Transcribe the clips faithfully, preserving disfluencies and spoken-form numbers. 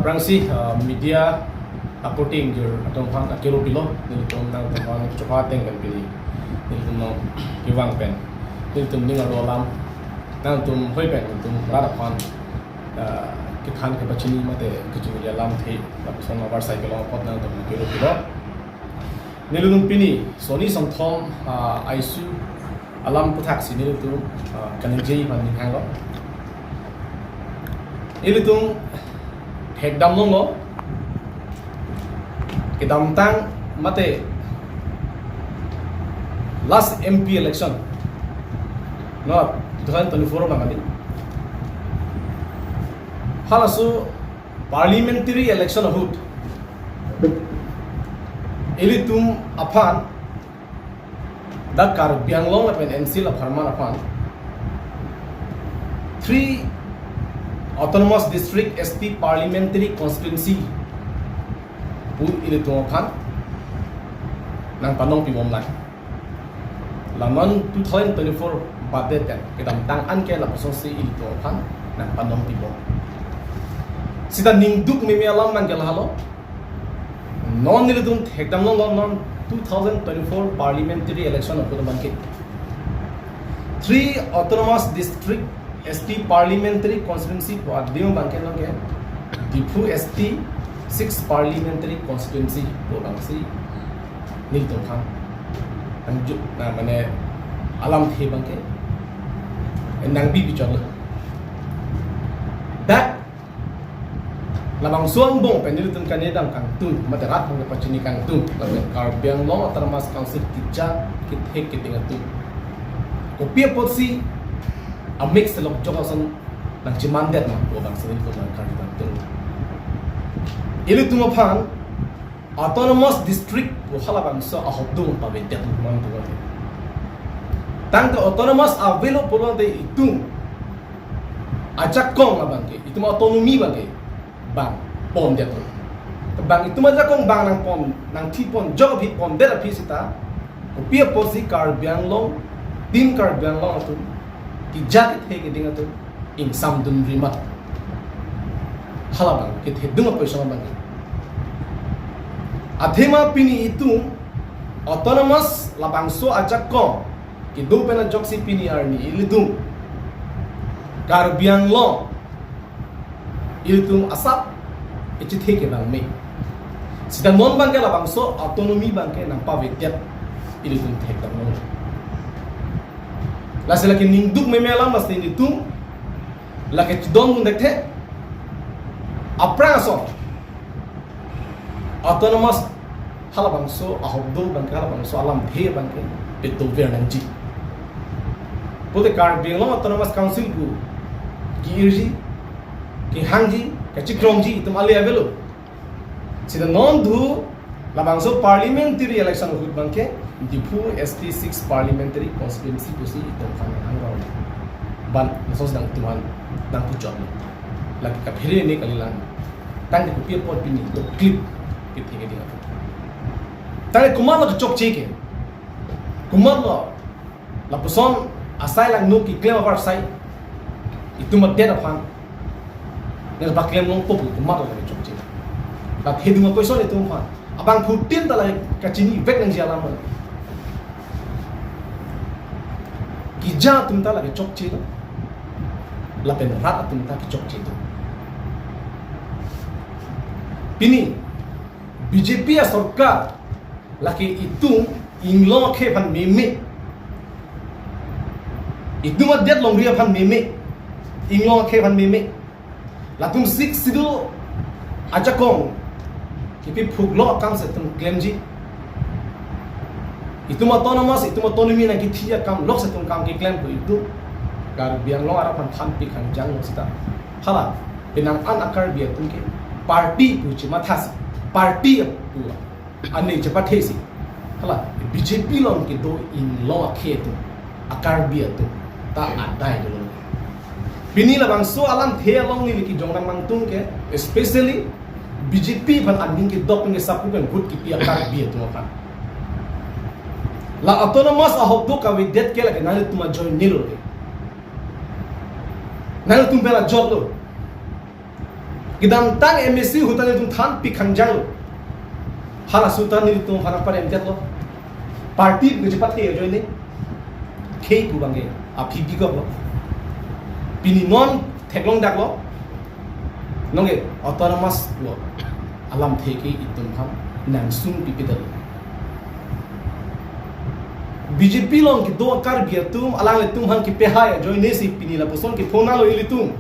Aphrangsi, ah, media akorte ingjir atum aphan akelo pilo, nelitum nangtum aphan chokha ateng pen pini nelitum nangkevang pen nelitum ning arlo alam, nangtum hoi pen nelitum rat aphan, ah, kethan kepachini mate kechingri alamthe lapuson avarsai kelong apot nangtum akelo pilo. Nelitum pini soni songthom, ah, aisi alam aphuthaksi nelitum, ah, kaningje aphan ning hanglo. Ilitum thekdam longlo, kedamtang mate last M P election, no, two thousand twenty-four abang kali. Halaso parliamentary election ahut ilitum aphan, dak Karbi Anglong lapen N C Hills apharman aphan, three autonomous district S T parliamentary constituency pu ilitum aphan nangpanong pibom lang. La non two thousand twenty-four badet pen kedamtang anke lapusonsi ilitum aphan nangpanong pibom. Sita ningduk meme alam abangke lahelo. Non nelitum thekdam longlo, non two thousand twenty-four parliamentary election ahut abangke three autonomous district S T parliamentary constituency pu adim abangke nonke Diphu S T six parliamentary constituency pu abangsi nelitum aphan nangju, na mane alamthe abangke nangbi bichar lo. Dak labangso angbong pen nelitum kaningje kangtung mate rat aphan kepachini kangtung, lapen Karbi Anglong Autonomous Council keja kethek keding atum kopi apotsi amek selok jok ason nangchemandet ma pu abangsi nelitum nangkaningje kangtung. Ilitum aphan autonomous district pu halabangso ahokdung pavedet man pu abangke. Tangte autonomous avelo pulote itum ajakong abangke, itum autonomy abangke bang pondet. Bang itum ajakong bang nangpon, nangthipon jok aphi pondet aphi sita, kopi apotsi Karbi Anglong, Team Karbi Anglong atum keja kethe keding atum ingsamdunri ma? Halabang kethedung apoison abang. Athema pini itum autonomous labangso ajakong kedo pen ajoksi pini arni ilitum Karbi Anglong ilitum asap echethe ke nangme. Sita non abangke labangso autonomy abangke nangpavedet ilitum thekdam longlo. Lasi lake ningduk meme alam, lasi nelitum lake chedondun thekthe. Aphrang ason autonomous halabangso ahokdung abangke, halabangso alamthe abangke petover nangji. Pulote Karbi Anglong Autonomous Council pu ke-irji, kehangji, kachikrongji itum ale avelo. Sita non dhu labangso parliamentary election ahut abangke Diphu S T six parliamentary constituency pusi itum aphan nangrong. Bang laso sedang itum aphan nangpuchot lo. Lake kaphere ne kalilang. Tangte kopi apot pini doklip kethe keding atum. Tangte komatlo kechokche ke, komatlo lapuson asai langno keklem avarsai itum adet aphan nangpaklem longpo pu komatlo lake chokche? Lathedung apoison itum aphan. Abangphutin ta lake kachinivek nangji alam lo. Keja atum ta lake chokche lo, lapen rat atum ta kechokche lo. Pini B J P asorkar lake itum inglong akhei aphan meme, itum adet longri aphan meme, inglong akhei aphan meme. Latum Sixth Schedule ajakong kipi phuklo akam si itum klemji. Itum autonomous, itum autonomy nangkithi akam lok si itum kam keklem pu itum Karbi Anglong arat aphan thanpi kangjang lo sita. Hala penang an a-Karbi atum ke party pu chemathasi, party pu aning chepathesi, hala B J P along kedo inglong akhei atum, a-Karbi atum ta adai dolo. Pini labangso alamthe along neli kejong nangmangtung ke, especially B J P aphan aning kedok pen kesapu pen vote kipi a-Karbi atum aphan. La autonomous ahokdung kavedet ke lake nanglitum ajoine lo ke. Nanglitum pen ajok lo. Kedamtang M A C ahut ta nelitum than pikhang janglo. Halaso ta nelitum aphan parem tet lo. Party pu kachepathe ajoine khei pu abangke aphi bigok lo. Pini non theklong dak lo. Nonke autonomous lo. Alamthe ke itum aphan nangsung pipi dak lo. B J P along kedo Karbi atum, alanglitum aphan kepehai ajoine si pini lapuson kephonanglo ilitum.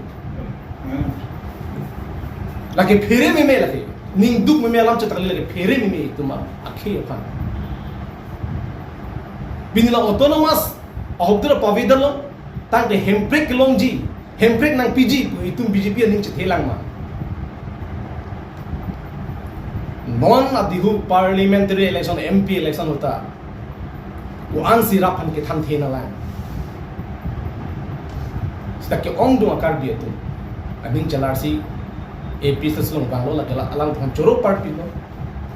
Lake phere meme lake. Ning duk meme alam chetak le lake phere meme itum akhei aphan. Pini la autonomous ahok dura pavedetlo, tangte Hemprek kelongji, Hemprek nangpiji pu itum B J P aning chethelang ma. Non adihu parliamentary election, M P election ahut ta ko-an si rap aphan kethan the nalang. Seta ke-ongdung a-Karbi atum aning chelarsi A P H L C along vanglo, lake la alangtum aphan choro party lo.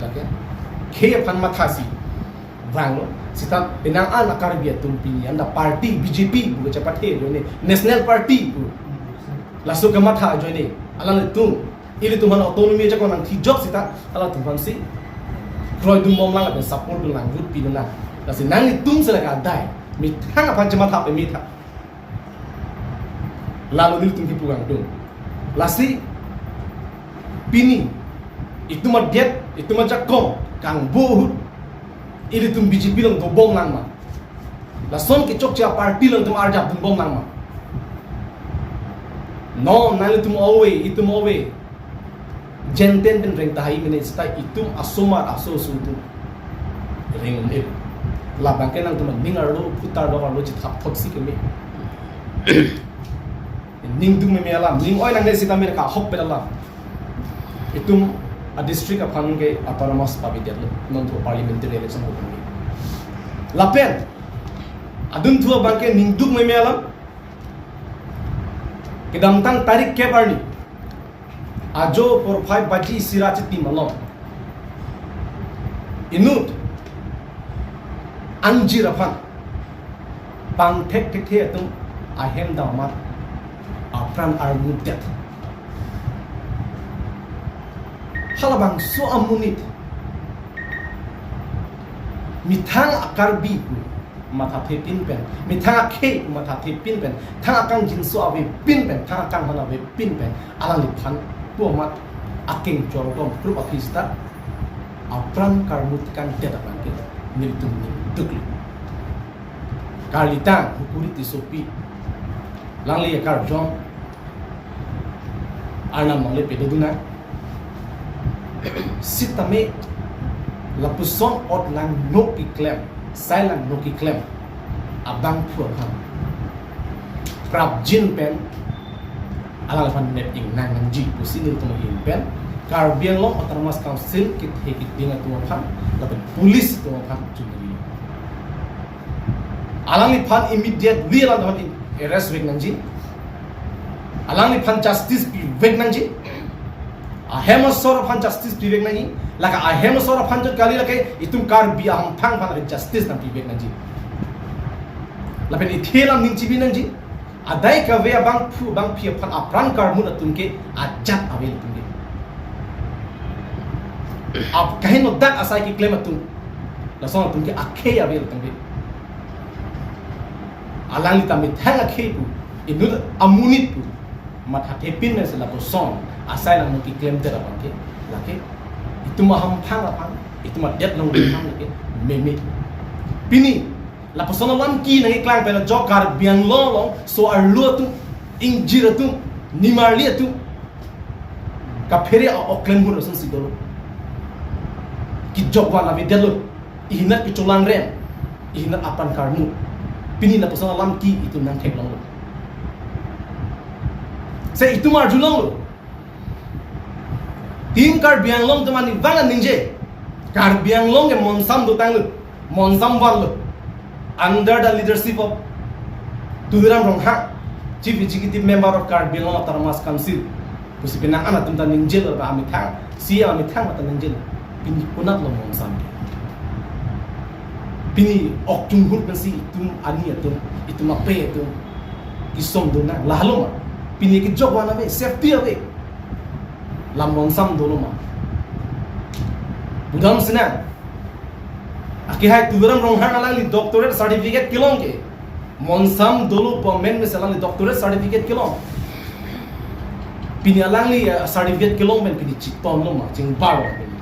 Lake khei aphan mathasi vanglo. Seta penang an a-Karbi atum pini anta party B J P pu kachepathe ajoine, National Party pu. Laso kamatha ajoine alanglitum, ilitum aphan autonomy ajakong nangthijok seta alangtum aphansi kroidun bomlang lapen support dunlang, vote pidunlang. Lasi nanglitum si lake adai methang aphan chematha pe metha. Lalo nelitum kepu kangtung. Lasi pini itum adet, itum ajakong kangbo ahut ilitum B J P along dobomlang ma? Lason kechokche a-party along itum arjap dunbomlang ma? No, nanglitum ove, itum ove. Jenten pen reng tahai mene seta itum asomar aso aso atum reng un-e. Labangke nangtum aning arlo, phutar dok arlo chethap thotsi keme. Ning duk meme alam, ning oi nangne seta mer kahok pet alam. Itum a-district aphan ke autonomous pavedetlo, non thu parliamentary election ahut ke. Lapen adunthu abangke ning duk meme alam. Kedamtang tarik kep arni ajo porphai baji isi ra chitim along inut angjir aphan pangthek thekthe atum ahem dammat apran armudet. Halabangso amonit methang a-Karbi pu mathathepin pen, methang akhei pu mathathepin pen, thang akangjinso avepin pen, thang akanghan avepin pen alangliphan pu amat akeng chortom krup akhista apran karmut kangdet abangke nelitum ning duklo. Karlitang Hukuri Tissopi, alangli akarjong Arnam alongle pedodun nang. Sitame lapuson ot langno keklem, sai langno keklem abangphu aphan prapjin pen alangliphan nep ingnang nangji pusi nelitum ahin pen Karbi Anglong Autonomous Council kethe keding atum aphan lapen police atum aphan chunri. Alangliphan immediately alangliphan arrest vek nangji. Alangliphan justice pivek nangji. Ahem asor aphan justice pivek nangji. Lake ahem asor aphan jot kali, lake itum Karbi ahamphang aphan lake justice nangpivek nangji. Lapen ithe alam ning chibi nangji. Adai kave abangphu abangphi aphan apran karmut atum ke ajat ave atum ke. Ap kahin odak asai keklem atum. Lason atum ke akhei ave atum ke. Alangli ta methang akhei pu, inut amonit pu mathathepin pen si lapuson asai langno keklemdet abangke, lake itum ahamphang aphan, itum adet along aphan lake meme. Pini lapuson alam ke nangkeklang pen ajo Karbi Anglong along so-arlo atum, ingjir atum, nimarli atum kaphere a-ok klem ahut asonsi dolo. Kejok van avedetlo. Ihinat kecholangrem, ihinat apran karmut. Pini lapuson alam ke itum nangtheklonglo. Se itum arjulonglo. Team Karbi Anglong atum arnivang ningje. Karbi Anglong ke monsam dotanglo, monsam vanlo. Under the leadership of Tuliram Ronghang, Chief Executive Member of Karbi Anglong Autonomous Council, pusi penang an atum ta ningjelo, ba amethang, si amethang ta ningjelo. Pini konatlo monsam ke? Pini ok chunghur pensi itum ani atum, itum ape atum isom dona, lahelo ma? Pini kejok van ave, safety ave. La monsam dolo ma? Budam sina. Akehai Tuliram Ronghang alangli doctorate certificate kelong ke. Monsam dolo pu amen mesen alangli doctorate certificate kelong. Pini alangli, eh, certificate kelong pen pini chetonglo ma, chingbarlo ma pini.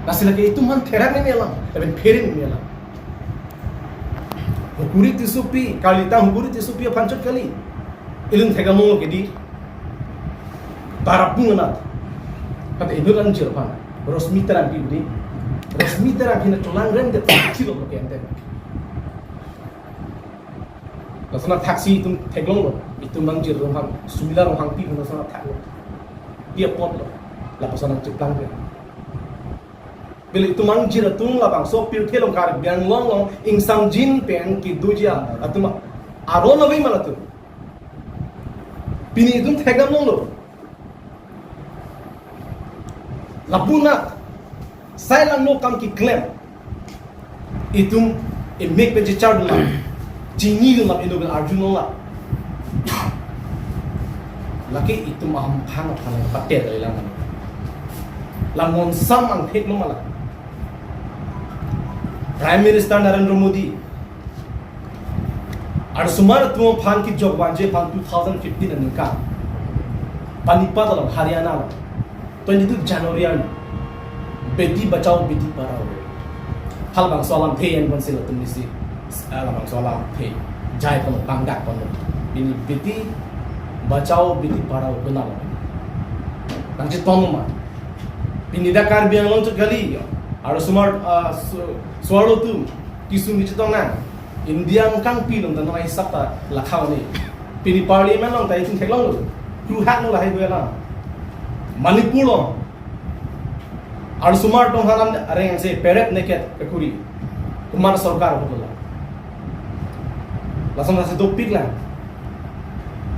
Lasi lake itum aphan therak ni melang, lapen pherin ni melang. Hukuri Tissopi, kalitang Hukuri Tissopi aphan chot kali. Ilun thekdamlo ke di. Barapung anat. Kata inut angjir aphan. Rosmi Terangpi di. Rosmi Terangpi na cholangrem det thilo ke ente. Lason athaksi itum theklonglo. Itum angjir Ronghang, Sumila Ronghangpi aphan lason athaklo. Dia apotlo. Lapuson nangcheplang dia. Beli itum angjir atum labangso pirthe along, Karbi Anglong along ingsamjin pen kedo ji atum aron ave ma latum. Pini itum thekdamlonglo. Lapu anat sai langno kam keklem. Itum emek pen chechar dunlang, chinidunlang, inut pen arjulonglap. Lake itum aham khang aphan pater kalilang. La monsam angthek lo ma la. Prime Minister Narendra Modi arsumar atum aphan kejok vanji aphan two thousand fifteen aningkan Panipat along, Haryana along, twenty-two January arni, Beti Bachao, Beti Padhao. Halabangso alamthe enbonsi latum nisi, halabangso alamthe jai ponlo, pangdak ponlo. Pini Beti Bachao, Beti Padhao kenal. Nangchetong ma? Pini dak Karbi Anglong chot kali. Arsumar, ah, su-, suar lo tu, kisung kechetong nang. India angkangpi along ta non hisap ta lakha ni. Pini parliament along ta itum theklonglo. Kru hak lo lahai gue la. Manipur along arsumar atum aphan areng se parade naked kekuri. Komat sorkar ahut lo la. Lason nasi dopik lang.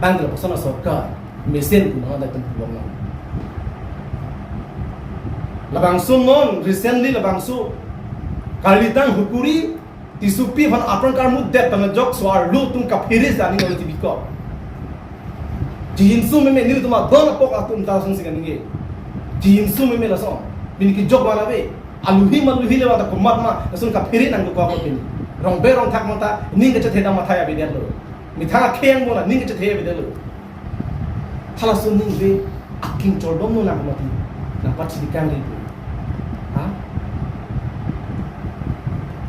Tangte lapuson sorkar mesen pu non ta itum pulong lang. Labangso non recently labangso kalitang Hukuri Tissopi aphan apran karmu det pen ajok so-arlo atum kaphere jani nol tibiko. Jinsu meme nelitum adon apok atum ta lasonsi kaningje. Jinsu meme lason. Pini kejok van ave. Aluhi ma luhi le vang ta komat ma, lason kaphere nangkok ko pini. Rongbe rongthak ma ta ning kachethe dam matha avedetlo. Methang akhei angbong ta ning kachethe avedetlo. Halason ningve aking choldom lo nang mati. Nangpachini kangri. Ha?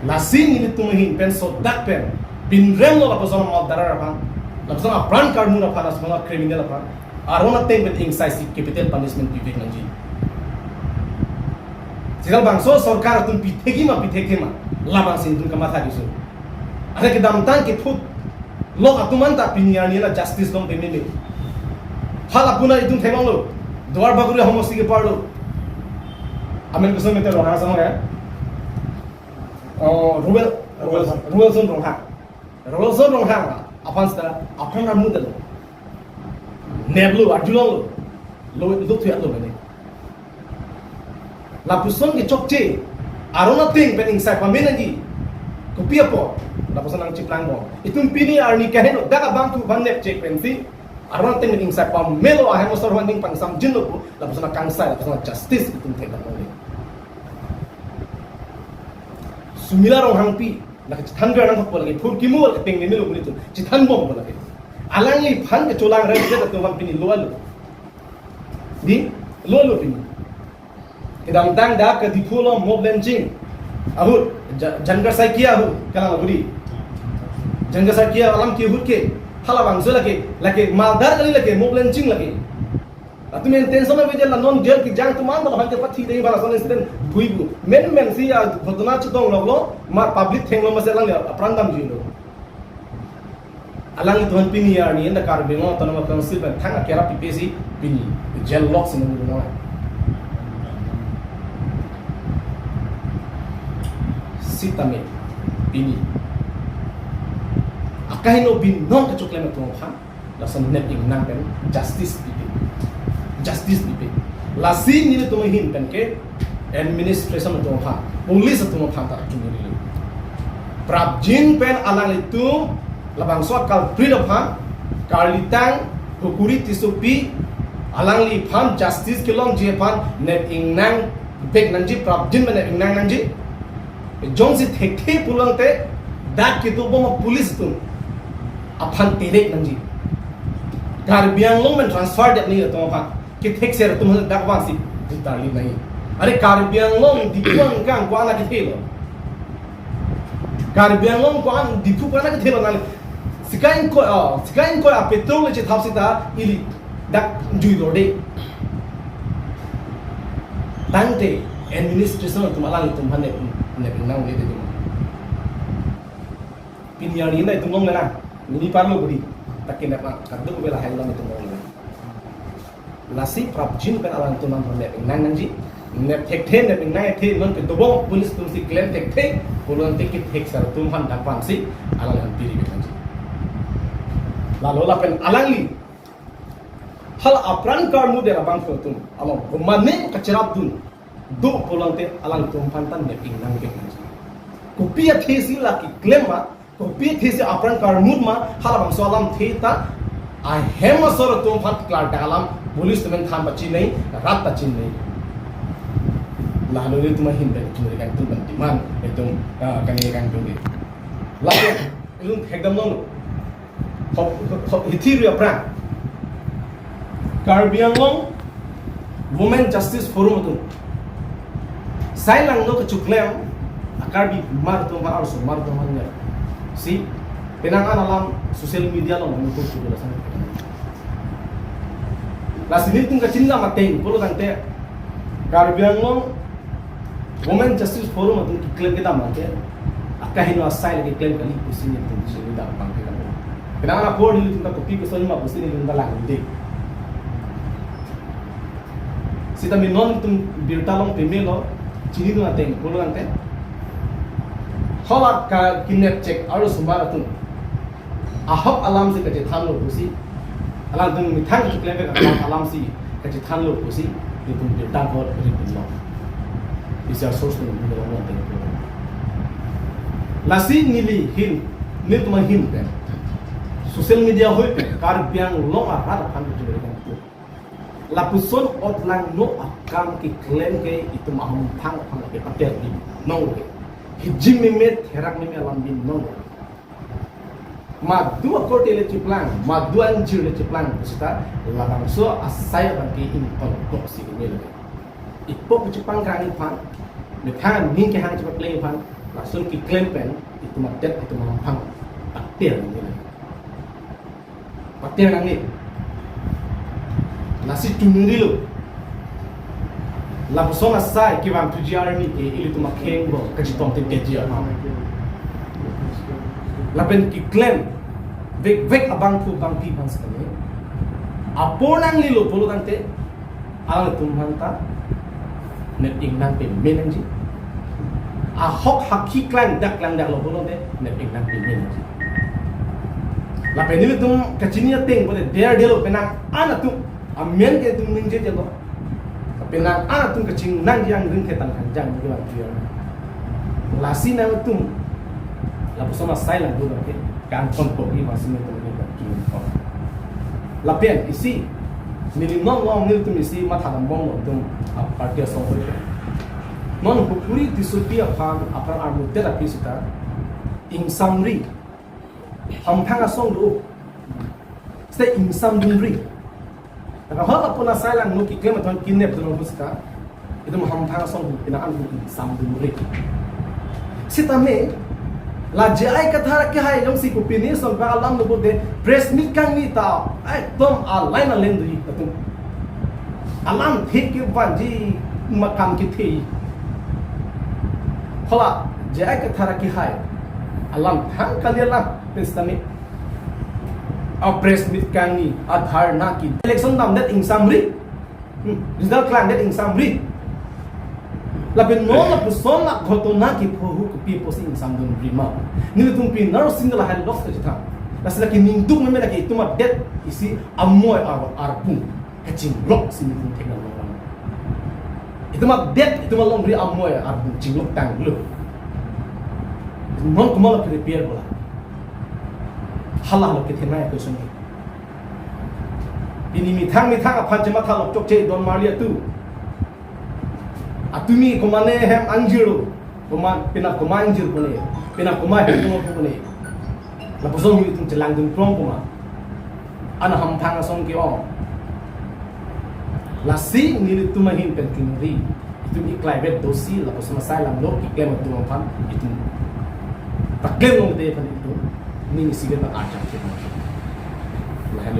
Lasi nelitum ahin pen sodak pen pinrem lo lapuson amal darar aphan. Lapuson apran karmu aphan, lapuson criminal aphan. Aron ateng pen ingsaisi capital punishment pivek nangji. Sejal bangso sorkar atum pithekji ma, pithekji ma, labangsi itum kamatha diso. Are kedamtang kephut lok atum anta pini arni la justice dong pememe. Hala puna itum theklonglo. Duar Bagori homosti keparlo. Amen koson mete Ronghang asong ya. Oh, Ruel, Ruel, Ruelson Ronghang. Ruelson Ronghang aphan seta apran karmu detlo. Neplo, arjulonglo. Lo, lo thuya lo bene. Lapuson kechokche aron ateng pen ingsai pame nangji. Kopi apot? Lapuson nangcheplang bom. Itum pini arni kaheno dak abang thu van nepchek pensi aron ateng pen ingsai pamelo, ahem asor van ning pangsamjinlo pu. Lapuson akangsai, lapuson justice itum thekdamlongle. Sumila Ronghangpi, lake chethan ber nangkok lake, phurkimo lake, peng meme lo pu nelitum chethan bompo lake. Alangliphan kecholangrem det atum aphan pini lo-an lo. Di, lo-an lo pini. Kedamtang dak ke Diphu along mob lynching ahut, Ja-, Jangar Saikia ahut, kalang ahut di. Jangar Saikia alam ke ahut ke, halabangso lake, lake murder kali lake, mob lynching lake. Latum intention ave je la non jail kejang atum anta lapuson ke pathi dei bala son incident bui bu. Men men si a ghotona chetong lok lo, ma public thenglo ma se alangle apran damjilo. Alanglitum aphan pini arni anta Karbi Anglong Autonomous Council pen thang akerap pipe si pini jail loksi nangdun nang. Sitame pini akaheno binong kechoklem atum aphan lason nep ingnang pen justice pipe. Justice pipe. Lasi nelitum ahin pen ke administration atum aphan, police atum aphan ta chungrilo. Prapjin pen alanglitum labangso culprit aphan, kalitang Hukuri Tissopi Alangliphan justice kelongji aphan nep ingnang vek nangji, prapjin pen nep ingnang nangji. Jongsi thekthe pulote dak kedobom apolice atum aphan terek nangji. Karbi Anglong pen transfer det nangji atum aphan. Kethekser atum aphan dak vansi ditarli nangji. Are Karbi Anglong Diphu angkang ko-an akethelo. Karbi Anglong ko-an Diphu ko-an akethelo nang. Sika ingkoi, oh, sika ingkoi a petrol le chethap sita ili dak jui dorde. Tangte administration atum alanglitum aphan nep, nep ingnang le de. Pini arni nangtum longlelang. Mini parlo budi. Takin nep ma kaduk bela hai nangtum longlelang. Lasi prapjin pen alangtum aphan nep ingnang nangji. Nep thekthe, nep ingnang thekthe, non kedobom police atumsi klem thekthe pulote kethekser atum aphan dak vansi alangliphan piri nangji. Lalo lapen alangli hala apran karmu der abangphu atum along komatne kacherapdun do pulote alangtum aphan ta nep ingnang vek nangji. Kopi athesi la keklem ma, kopi athesi apran karmut ma, halabangso alamthe ta ahem asor atum aphan klardak alam, police atum than pachinei, rat pachinei. Lalo nelitum ahin pen itum kangtung pen demand, itum, ah, kani kangtung ke. Lalo, ilung thekdam non. Hop, hop, hop, hithi ri aphrang. Karbi Anglong Women Justice Forum atum sai langno kechoklem a Karbi mar atum aphan arloso mar atum aphan ya. Si, penang an alam social media along nangtum chukul asang. Lasi nelitum kachini alam ateng, pulotangte Karbi Anglong Women Justice Forum atum keklem kedam abangke, akaheno asai le keklem kali pusi nelitum chini dam abangke dam. Penang an apor nelitum ta kopi koson ma pusi nelitum ta langde. Sitame non nelitum birta along pemelo, chinidun ateng, pulotangte. Hala ka kinep chek arloso mar atum ahok alamsi kachethanlo pusi, alangtum methang keklem alam, alamsi kachethanlo pusi, nelitum birta ko ri pinlo. Isi a-source nelitum long long teng. Lasi neli ahin, nelitum ahin pen, social media ahoi pen, Karbi Anglong arat aphan nelitum berikan itu. Lapuson ot langno akam keklem ke itum ahemphang aphan lake pater binong ke. Hijim meme therak meme alam binong ke. Madu akorte le chiplang, madu anjir le chiplang, pusita labangso asai abangke ingtong koksi kemelo. Ipok chipang kang iphan, methang ning kehang chipakleng iphan, lason keklem pen, itum adet, itum ahemphang, pater kemelo. Pater nangne. Lasi tunuri lo. Lapuson asai kevang thuji arni ke ilitum akheng bo kachetong te keji aphan. Lapen keklem vek vek abangphu bangpi aphan sekali. Apor nanglelo pulotangte alangtum aphan ta nep ingnang peme nangji. Ahok hakhi klangdak klangdaklo pulote nep ingnang peme nangji. Lapen nelitum kachini ateng pute der delo penang an atum amen ke itum ningje jelo. Penang an atum kachingnang jang ring ketang hanjang jang jang. Lasi nangtum lapuson asai lang dulu ke kangton kopi masih nelitum ke kangton. Lapen isi, neli non long nelitum isi matha dambom nelitum, ah, party asong ko. Non Hukuri Tissopi aphan, aphan armutet api sita, ingsamri, hamphang asong do, sita ingsamdunri. Tangka hol apuna sai lang nu keklem athon kinep dun ahut sita, itum hamphang asong pina an ingsamdunri. Sitame, la J I Kathar kehai jongsi kopine son pa alam lo pute press meet kangni ta ekdom alai na lem do-ik atum. Alamthe kevanji ma kam kethe. Hala J I Kathar kehai alam thang kali alam pen sitame a press meet kangni, a dharna ke election damdet ingsamri. Hmm, result klangdet ingsamri. Lapen non lapuson la ghotona kepho ahut kopi apotsi ingsamdunri ma. Nelitum pini arni single lahai lok ta chethang. Lasi lake ningduk meme lake itum adet isi amoi ar-, arbung kachinglok si nelitum theknang long. Itum adet, itum alongri amoi arbung chinglok tanglo. Non komatlo ke-repair bola. Hala lo kethenei question ke. Pini methang methang aphan chematha lok chokche don marli atu. Atumi komane hem angjirlo, koma, penap koma angjirpo ne, penap koma hem tungpo ne. Lapuson itum chelangdun prong koma. Ana hamphang asong ke-ong. Lasi nelitum ahin pen chunri. Itum iklai vet dosi lapuson asai lamlo keklem atum aphan itum paklem longde aphan itum ning isivet arjap ke. Lahelo.